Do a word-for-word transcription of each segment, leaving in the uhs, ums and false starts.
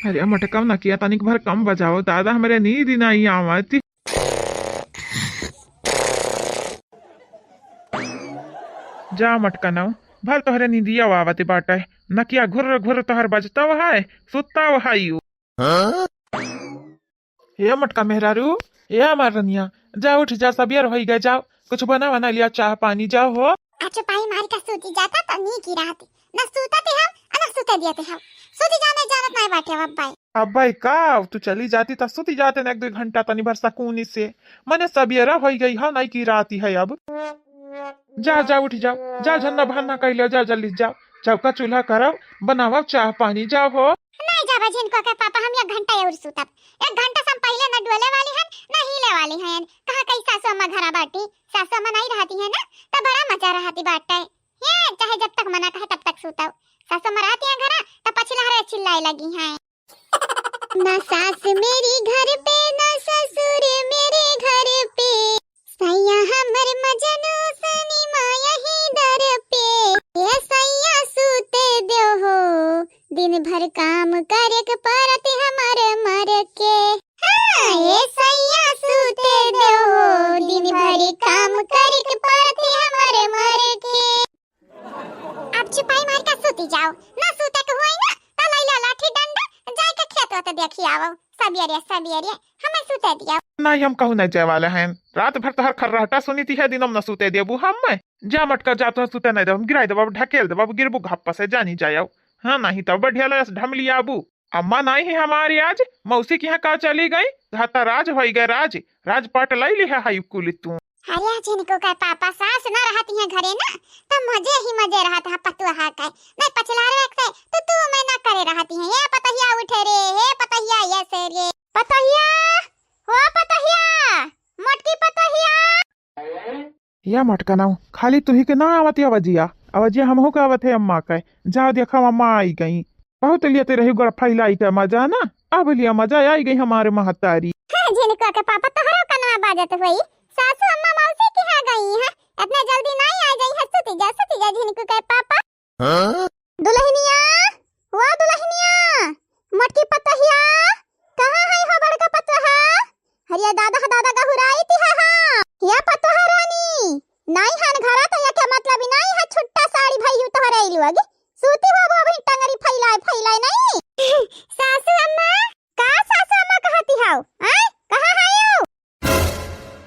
अरे मटकनऊ, नकिया तनिक भर कम बजाओ दादा, हमरे नींद नाहीं आवत। जा मटकनऊ, भल तोहरे नींदिया आवत बाटे, नकिया घुर्र घुर्र तोहर बजतौ है, सुततौ है यू। हाँ? ए मोटका मेहरारू, ए हमार रनिया, जा उठ जा, सबेर होइ गए, जाओ कुछ बना बना लिया, चाह पानी, जाओ हो। आ चुपाई मार के सूती जाता तो नीक ही रहती, न सूतत हम, न सूते दियत हम, सूती जाने जानत नाहीं बाटे अब भाई। अब भाई का, तू चली जाती त सूती जाते न एक दो घंटा तनी भर सकूनी से, मने सबेरा होइ गई है, नाहीं की राती है अब। जा, जा, उठ जा, जा, झन्ना बहन्ना कइ लेव, जा, जल्दी जाव, चौका चूल्हा करव, बनावव चाह पानी, जाव हो। नाहीं जाबे झिनको के पापा, हम एक घंटा और सुतब। एक घंटा से हम पहिले न डोले वाली हन, न हिले वाली हन। कहाँ कही सासू अम्मा घरा बाटी, सासू अम्मा नाहीं रहती है ना, त बड़ा मजा रहती बाटे। ये चाहे जब तक मना कहे तब तक सुतव। सासू अम्मा रहती है घरा, त पछिलहरे चिल्लाए लगी हैं। ना सास मेरी घर पे, ना ससुर मेरे घर पे, सैया हमर मजनू सनिमा यही दर पे। ए सैया सूते देव हो, दिन भर काम करे के परत हमर मर के। हाँ, ए सैया सूते देव हो, दिन भर काम करे के परत हमर मर के। अब चुपाई मार के सूती जाओ, ना सूते के होई ना, त लइला लाठी डंडा, जाए के खेत ओत देखी आवो, सबेरे सबेरे हमें सूते दिया। नाहीं, हम कहूँ नाहीं जाए वाले हैं, रात भर तोहर खर्राटा सुनीती है, दिनम न सूते देबू हमें। जा मटका, जा, तोहर सूते नाहीं देबू, हम गिराई देबू, अब ढकेल देबू, अब गिरबू घप्पा से, जानी जाए। हाँ, नाहीं तब बढ़िया लस ढमली आबू। अम्मा नाहीं है हमारी आज, मौसी के यहाँ का चली गई? घाता राज होई गए राज, राजपाट लई लिहा है कुल तू। अरे झिनको के पापा, सास ना रहती हैं घरे ना, त मजे ही मजे रहत है पतोहा के। नहीं पछिलहरे के तो तू मैं ना करे रहती हैं। ए पतोहिया उठे रे, ए पतोहिया ये से रे। पतोहिया, हो पतोहिया, मोटकी पतोहिया। या मटकनऊ, खाली तुही के ना आवत है अवजिया, अवजिया हमहू के आवत है अम्मा के। जाओ देखो अम्मा आई गई। बहुत लियत रही गोड़ फैलाई के मजा ना, अब लिया मजा आई गई हमारे महतारी। हाँ, झिनको के पापा तोहरो कनवा बाजत होई, सासू अम्मा मौसी के यहाँ गई हैं, इतने जल्दी नाहीं आ जाई है, सुती जा, सुती जा झिनको के पापा। हाँ? दुलहिनिया, वो दुलहिनिया, मोटकी पतोहिया, कहाँ है हो बड़का पतोहा? अरे दादा, दादा गहुराई ती है, हाँ। या पतोहा रानी, नाहीं हन घरा त या के मतलब नाहीं है, छुट्टा साड़ी भई तोहरे लोग। सूती हो वो अभी टंगरी फैलाए, फैलाए नाहीं। सासू अम्मा। का सासू अम्मा कहती हौ? आय, कहाँ है यू?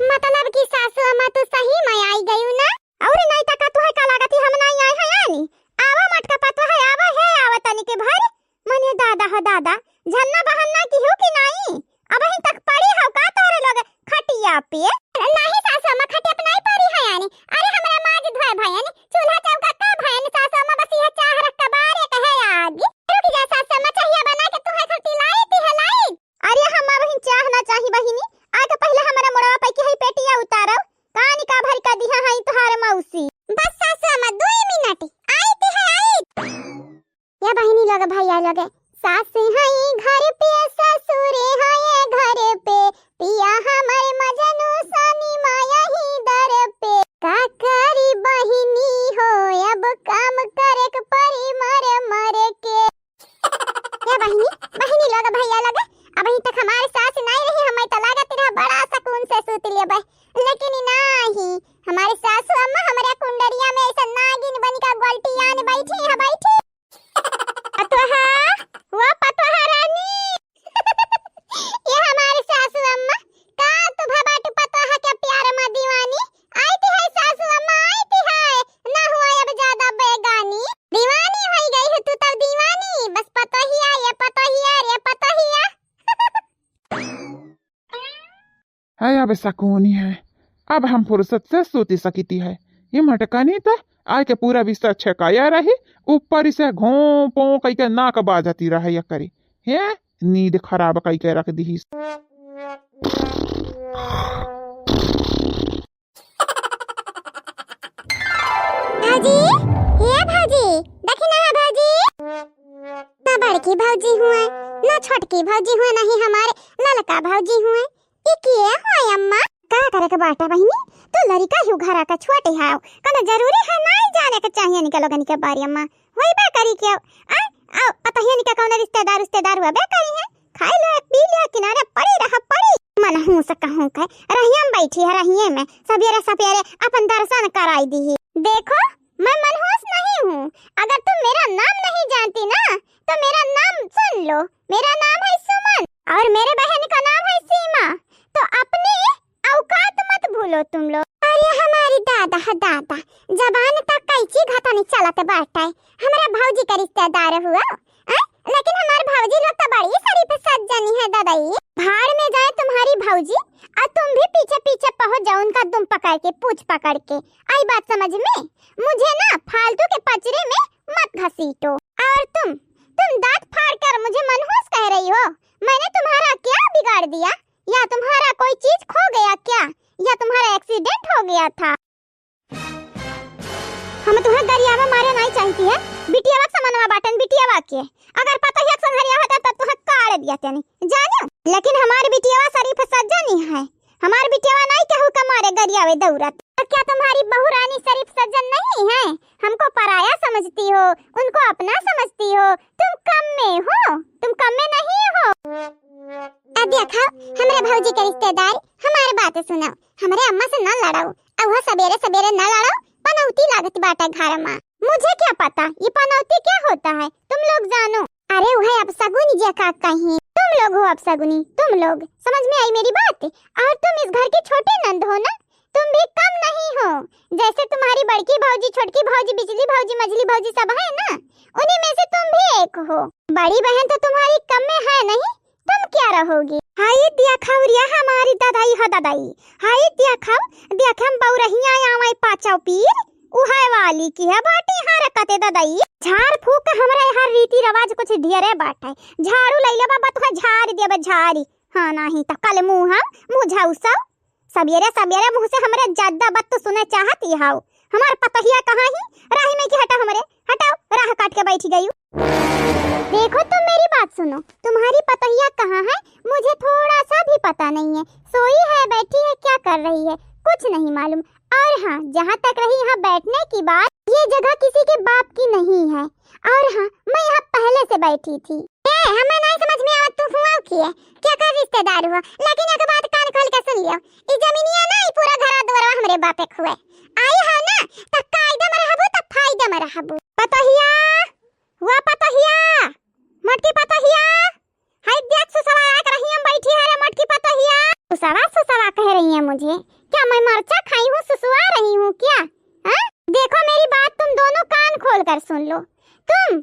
मतलब कि सासू अम्मा तू सही में आई गयू ना? और नाहीं त का तुहे का लागत ही हम नाहीं आए हैं यानी? आवा मटका पतोहा है, आवा है, आवा तनी के भर। मने दादा हो दादा, झन्ना बहन्ना की हो कि नाहीं? अबहीं तक पड़ी हौ का तोहरे लोग खटिया पे? नाहीं सासू अम्मा, खटिया पे नाहीं पड़ी है यानी। अरे हमरा माज धोए भयन, चूल्हा चौका का भयन, सासू अम्मा बस यह चाह रख के बारे कहे आगी। रुक जा सासू अम्मा, चाहिया बना के तुहे खातिर लाई ती है लाई। अरे हम अबहीं चाह ना चाही बहिनी, आके पहिले हमरा मुड़वा पे की है पेटिया उतारब, कानी का भरी का दिहा है तुहार मौसी। बस सासू अम्मा, दुई मिनट, आई ती है आई। या बहिनी लोग, भैया लोग, सास है घर पे, ससुर है घर पे, पिया हमर मजनू सनिमा यही दर पे। का करी बहिनी हो, अब काम करे के परी मर मर के। या बहिनी, बहिनी लोग, भैया लोग, अबहीं तक हमार सास नाहीं रही, हमें त लागत रहा बड़ा सुकून से सूत लेबे, लेकिन नाहीं, हमार सासू अम्मा हमरे कुंडरिया में ऐसा नागिन बनी का गोलटी आन बैठी है, बैठी। पतोहा, वो पतोहा रानी। ये हमार सासू अम्मा, का तू भबाटू पतोहा के प्यार में दीवानी? आईती है सासू अम्मा, आईती है, ना हुआ अब ज्यादा बेगानी। दीवानी होई गई हो तू तब दीवानी, बस पतोहिया, ये पतोहिया, रे पतोहिया। है, अब सकूनी है, अब हम फुर्सत से सूती सकिती है। ये मटकनी त आके पूरा बिस्तर छेकाया रही, ऊपर से घों पों कइके नाक बाजती रहे ये करी। हे, नींद खराब कइके रख दिहिस। भौजी, हे भौजी, देखी ना भौजी, ना बड़की भौजी हुए, ना छोटकी भौजी हुए, ना ही हमारे ललका भौजी हुए। ई के है अम्मा? का करे के बाटे बहिनी? तू लड़िका ही घरा का छोटे हाव। कौनो जरूरी है नाहीं जाने के चाहिए इनके लोगन के बारे अम्मा। होइबे करी के आ, अउ पतोहियन के कौनो रिश्तेदार उश्तेदार हुआ बे करी है, खाई लो, पी लो, किनारे पड़ी रहा, पड़ी। मनहूस कहूँ के, रहिया में बैठी है, रहिये में, सबेरे सबेरे अपन दर्शन कराई दी। देखो, मैं मनहूस नहीं हूँ, अगर तुम मेरा नाम नहीं जानती ना, तो मेरा नाम सुन लो, मेरा नाम है सुमन और मेरे बहन का नाम है सीमा। तो अपनी औकात मत भूलो तुम लोग। अरे हमारी दादा है दादा, जबान तक कैची घटनी चलत बाटे। हमरा भौजी के रिश्तेदार हुआ, हैं? लेकिन हमार भौजी लोग तो बड़ी शरीफ सज्जनी है दादाई। भाड़ में जाए तुम्हारी भौजी, और तुम भी पीछे पीछे पहुंच जाओ उनका दुम पकड़ के, पूछ पकड़ के। आई बात समझ में? मुझे ना फालतू के पचरे में मत घसीटो। और तुम, तुम दांत फाड़ कर मुझे मनहूस कह रही हो? मैंने तुम्हारा क्या बिगाड़ दिया? या तुम्हारा कोई चीज खो गया क्या? या तुम्हारा एक्सीडेंट हो गया था? हम तुम्हें गरियावे मारे नहीं चाहती है, बिटियावा के समनवा बाटन, बिटियावा के। अगर पतोहिया के संघरिया होता तब तुम्हें काढ़ दिया तनी, जानियो। लेकिन हमार बिटियावा शरीफ सज्जनी है, हमार बिटियावा नहीं केहू के मारे गरियावे दौड़त। तो क्या तुम्हारी बहू रानी शरीफ सज्जन नहीं है? हमको पराया समझती हो, उनको अपना समझती हो, तुम कम में हो, तुम कम में नहीं हो। अब देखा, हमरे भौजी के रिश्तेदार, हमारे बात सुनो, हमरे अम्मा से ना लड़ाओ, अब वो सबेरे सबेरे ना लड़ाओ, पनौती लागत बाटे घर में। मुझे क्या पता ये पनौती क्या होता है, तुम लोग जानो। अरे वह अपशगुनी जे का कहीं, तुम लोग हो अपशगुनी, तुम लोग। समझ में आई मेरी बात? और तुम इस घर की छोटी नंद हो ना, तुम भी कम नहीं हो। जैसे तुम्हारी बड़की भौजी, छोटकी भौजी, बिचली भौजी, मझली भौजी सब है ना, उन्हीं में से तुम भी एक हो। बड़ी बहन तो तुम्हारी कम में है नहीं, तुम क्या रहोगी? हाय दिया खौरिया हमारी ददाई हो ददाई, हाय दिया खौ, दिया हम बौरहिया आवे पाचौ पीर, उहै वाली की है बाटी हरकते ददाई। झाड़ फूक हमरा यहाँ रीति रिवाज कुछ ढेरे बाटे। झाड़ू लैले बा, बा तुहे झाड़ देबे झाड़ी। हाँ, नहीं त कल मुँह हम मुझौसौ। सबेरे सबेरे मुँह से हमरे ज्यादा बात तो सुने चाहत ही हाउ। हमार पतोहिया कहाँ ही? राही में की हटा हमरे, हटाओ, राह काट के बैठी गई। देखो तुम मेरी बात सुनो, तुम्हारी पतोहिया कहाँ है मुझे थोड़ा सा भी पता नहीं है। सोई है, बैठी है, क्या कर रही है, कुछ नहीं मालूम। और हाँ, जहाँ तक रही यहाँ बैठने की बात, ये जगह किसी के बाप की नहीं है। और हाँ, मैं यहाँ पहले से बैठी थी। ए, हमें नहीं समझ में आवत तू हुआ किए, क्या कर रिश्तेदार हुआ, लेकिन एक बात कान खोल के सुन लियो, ई जमीनिया ना, ई पूरा घरा दुआरवा हमरे बापे खुए। आई है ना, त कायदे में रहबू, त फायदे में रहबू। पतोहिया, हुआ पतोहिया, मोटकी पतोहिया, हाय देख सुसवा आके रहिया में बैठी है रे मोटकी पतोहिया। सुसवा, सुसवा कह रही है मुझे? क्या मैं मरचा खाई हूँ, सुसवा रही हूँ क्या? हाँ? देखो मेरी बात, तुम दोनों कान खोल कर सुन लो। तुम,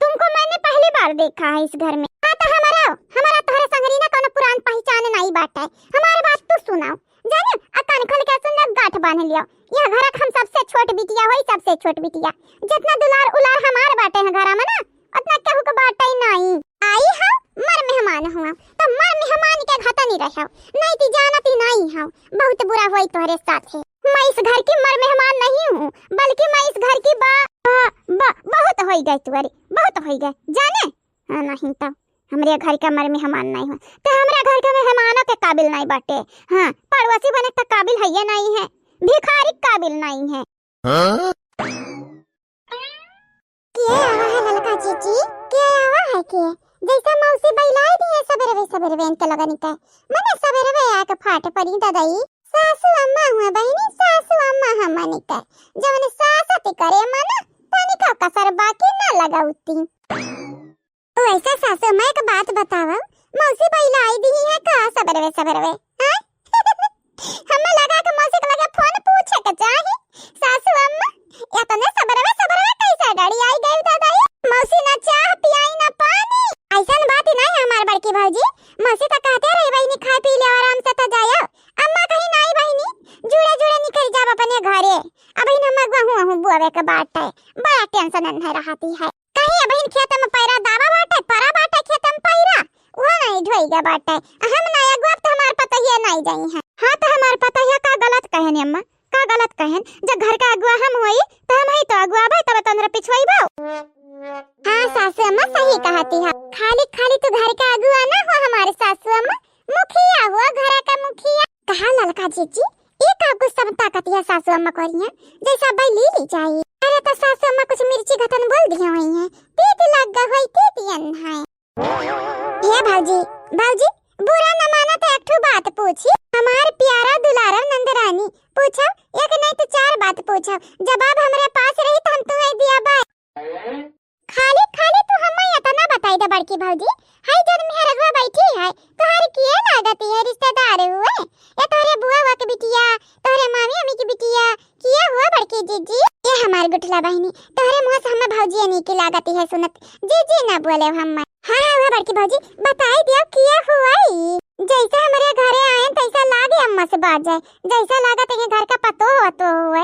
तुमको मैंने पहली बार देखा है इस घर में। हाँ तो हमारा, हमारा तोहरे संगरी ना कोनो पुरान पहचान नहीं बाटे। हमारे बात तू सुनाओ। जाने, आ कान खोल के सुन ले, गांठ बांध लियो। यह घर हम सबसे छोट बिटिया होई, सबसे छोट बिटिया। जितना दुलार उलार हमार बाटे है घरा में ना, उतना केहू के बाटे ही नहीं। आई हो, मर मेहमान हुआ, तो मर मेहमान के घटनी रहो, नहीं ती जानती नहीं हो, बहुत बुरा होई तोहरे साथे। मैं इस घर की मर मेहमान नहीं हूँ, बल्कि मैं इस घर की बा, बा, बा, बहुत होई गए तुअरे, बहुत होई गए, जाने? हाँ, नहीं तो हमरे घर का मर मेहमान नहीं हो, तो हमरा घर के मेहमानों के काबिल नहीं बाटे। हाँ, पड़ोसी बने के काबिल है ये नहीं है, भिखारी के काबिल नहीं है। हाँ? के आवा है ललका जीजी? के आवा है के? जैसा मौसी बइलाई दी है सबेरवे सबेरवे इनके लगन के। मने सबेरवे आके फाट पड़ी ददाई। सासू अम्मा हुआ बहिनी, सासू अम्मा हमनी के। जवन सासत करे मना, तनिको कसर बाकी ना लगौती। ओ ऐसा सासू अम्मा, एक बात बतावा, मौसी बइलाई दी है का सबेरवे सबेरवे? हाँ? हमें लगा कि मौसी के लगे फोन पूछे के चाही। सासू अम्मा, इतने सबेरवे सबेरवे कैसे डड़ी आई गई दादा ये? मौसी ना चाह पियाई ना पानी। ऐसन बात ही नहीं है हमार बड़की भौजी। मौसी तो कहते रही बहिनी खाए पी ले आराम से तो जायो। अम्मा कहीं नहीं बहिनी, जुड़े जुड़े निकल जाब अपने घरे। अब इन हम अगुआ हुआ हूँ बुआवे के बाटे। बड़ा टेंशन है रहती है। कहीं अबहिन खेत में पैरा दावा बाटे, परा बाटे खेत में पैरा, उहो नहीं ढोई गया बाटे। हम ना अगुआ त हमार पतोहिया नहीं जाई है। हाँ, त हमार पतोहिया का गलत कहन अम्मा, का गलत कहन? जब घर का अगुआ हम होई, त हम ही तो अगुआ भाई, तब तंद्र पिछुआई बाऊ। हाँ सासू अम्मा सही कहती है, खाली खाली तू घर का अगुआ ना हो हमारे सासू अम्मा, मुखिया हुआ, घर का मुखिया। कहा ललका जीजी, ई का गुस्सा में ताकतिया सासू अम्मा करिया, जैसा बैली ली जाई। अरे तो सासू अम्मा कुछ मिर्ची तन बोल दिया हुई है, तीत लग गई, तीत यन है। हे भौजी, भौजी, बुरा न माना तो एक ठो बात पूछी। हमार प्यारा दुलारा नंदरानी, पूछो, एक नहीं तो चार बात पूछो, जवाब हमरे पास रही तो हम तुम्हें दिया बाय। खाली, खाली तू हमें इतना बताई दे बड़की भौजी, हाय जन मेहरगवा बैठी है, तोहर किए लागती है रिश्तेदार हुए? ये तोहरे बुआ हुआ के बिटिया, तोहरे मामी अम्मी की बिटिया, किए हुआ बड़की जीजी? ये हमार गुठला बहिनी, तोहरे मुँह से हमें भौजी नहीं की लागती है सुनत, जीजी ना बोले हम। हाँ, हाँ, हुआ बड़की भौजी, बताई दियो किए हुआ ई। जैसे हमरे घरे आए तैसा लागे अम्मा से बात जाए, जैसा लागत है घर का पतो हो तो हुए।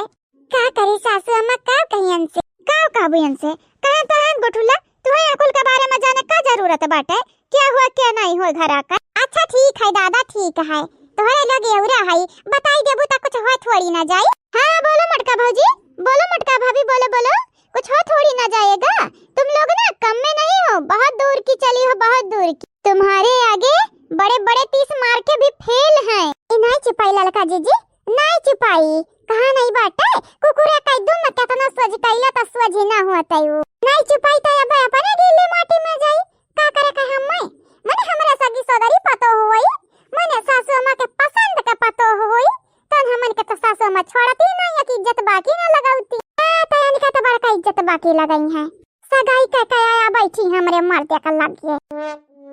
का करी सासू अम्मा, का कही इनसे? का कहबू इनसे? कहाँ तो हम गुठुला, तुहे अकुल के बारे में जाने का जरूरत बाटे? क्या हुआ, क्या नहीं हुआ घर आकर? अच्छा ठीक है दादा, ठीक है, तोहरे लगे औरा है, बताई देबू त कुछ हो थोड़ी ना जाई। हाँ बोलो मोटका भौजी, बोलो मोटका भाभी, बोलो बोलो, कुछ हो थोड़ी ना जाएगा। तुम लोग ना कम में नहीं हो, बहुत दूर की चली हो, बहुत दूर की। तुम्हारे आगे बड़े बड़े तीस मार के भी फेल हैं। इन्हें चिपाई ललका जीजी, नाई चुपाई, कहाँ नहीं बाटे? कुकुरा का दुम केतना सोझ कइला त सोझ ही ना होत है उ। नाई चुपाई त अब अपने गीले माटी में जाई। का करे के हम मैं? मने हमरा सगी सगरी पतो होई, मने सासू अम्मा के पसंद के पतो होई, तन हमन के तो सासू अम्मा छोड़ती ना, या कि इज्जत बाकी ना लगावती। आ, त इनका तो बड़का इज्जत बाकी लगई है। सगाई क के आया बैठी हमरे मर्दे का लगे।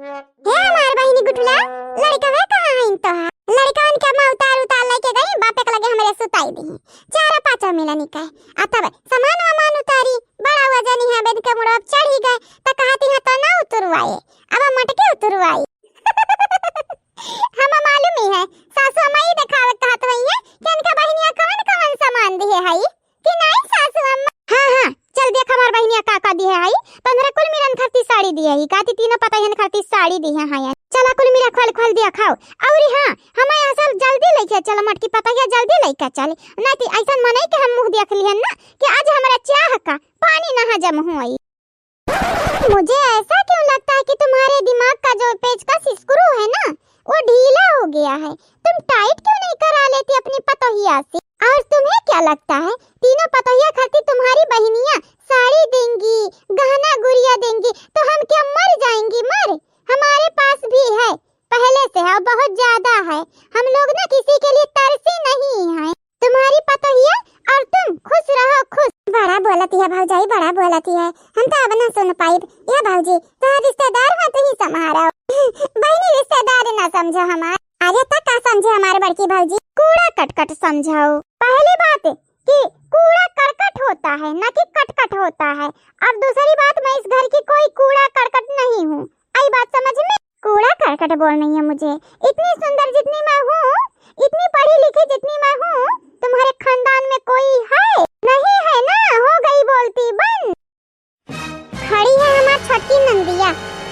हे हमार बहिनी गुठला, लड़कवे कहाँ हइन तोहार? लड़कवन के अम्मा उतार उतार लेके गई, बापे के लगे हमरे सुताई दी। चार पाँच मिलनी कहे, आ तब सामान वामान उतारी, बड़ा वजनी है, बेद के मुड़वा चढ़ी गए, त कहती है तो ना उतरवाए, अब मटके उतरवाई। हम मालूम ही है, सासू अम्मा ही देखावे कहत हुई है कि इनका बहिनिया कवन कवन सामान दिए है। कि नाई सासू अम्मा? हाँ, हाँ, चल देख हमार बहिनिया का का दिहे हई। तोहरे कुल मिलन खातिर साड़ी दिहे हई, काती तीनों पतोहियन खातिर साड़ी दिहे हई। चला कुल मिला खोल खोल दिया खाओ। अउरी हाँ, हमारे यहाँ से जल्दी लेके चल, मोटकी पतोहिया जल्दी लेके चल, नहीं तो ऐसा मनई के हम मुँह देख लिहन ना कि आज हमारा चाह का पानी ना हजम होई। मुझे ऐसा क्यों लगता है कि तुम्हारे दिमाग का जो पेचकस स्क्रू है ना, वो ढीला हो गया है। तुम टाइट क्यों नहीं करा लेती अपनी पतोहिया से? और तुम्हें क्या लगता है, तीनों पतोहिया खातिर तुम्हारी बहिनियां साड़ी देंगी, गहना गुरिया देंगी, तो हम क्या मर जाएंगी? मर, हमारे पास भी है, पहले से है, बहुत ज्यादा है। हम लोग ना किसी के लिए तरसे नहीं हैं। तुम्हारी पतोहिया और तुम खुश रहो, खुश। बड़ा बोलती है भौजाई, बड़ा बोलती है। हम तो अब ना सुन पाइब। या भौजी, तोहार रिश्तेदार हो, तू ही संभारो। बहिनी, रिश्तेदार ना समझो हमार। अरे, त का समझे हमार बड़की भौजी? कूड़ा कटकट समझो। पहली बात कि कूड़ा करकट होता है, ना कि कटकट होता है। और दूसरी बात, मैं इस घर की कोई कूड़ा करकट नहीं हूँ। आई बात समझ में? कूड़ा करकट बोल नहीं है मुझे। इतनी सुंदर जितनी मैं हूँ, इतनी पढ़ी लिखी जितनी मैं हूँ, तुम्हारे खानदान में कोई है? नहीं है ना, हो गई बोलती बंद। खड़ी है हमार छोटकी नंदिया,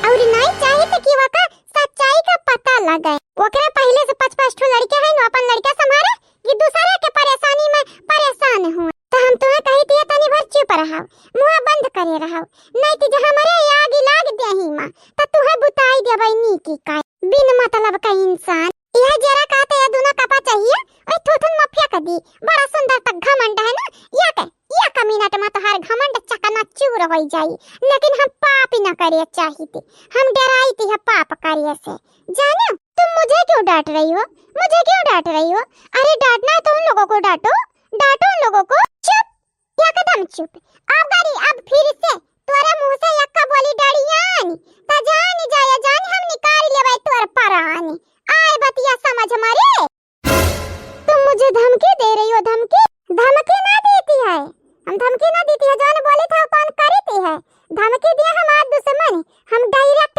और नहीं चाहित कि वका सच्चाई का पता लगे। ओकरे पहले से पाँच पाँच ठो लड़के हैं, वो अपन लड़का संभारे, कि दूसरे के परेशानी में परेशान हुए। तो हम तुम्हें कही थी तनी भर चुप रहो, मुँह बंद करे रहो, नहीं तो जो हमारे आग लाग देही माँ, तो तुम्हें बुताई देबै नीकी का। बिन मतलब का इंसान। यह जरा कहते ये दोनों कपा चाहिए, ओए थूथन में फेंक दी। बड़ा सुंदर तक घमंड है ना, या के, या का मिनट में तोहार घमंड चकनाचूर हो जाई। लेकिन हम पाप ही ना करे चाहिए, हम डराई थी है पाप करे से। जाने तुम मुझे क्यों डांट रही हो? मुझे क्यों डांट रही हो? अरे डांटना है तो उन लोगों को डांटो, डांटो उन लोगों को। चुप, एकदम चुप। अब गारी, अब फिर से तोरे मुंह से यक्का बोली डरियान, त जान जाया जान हम निकाल लेबै तोर परान। आए बतिया समझ मारे। तुम मुझे धमकी दे रही हो, धमकी? धमकी ना देती है, हम धमकी ना देती है, जौन बोली था तौन करी थी है। धमकी दिया हमार दुश्मन, हम डायरेक्ट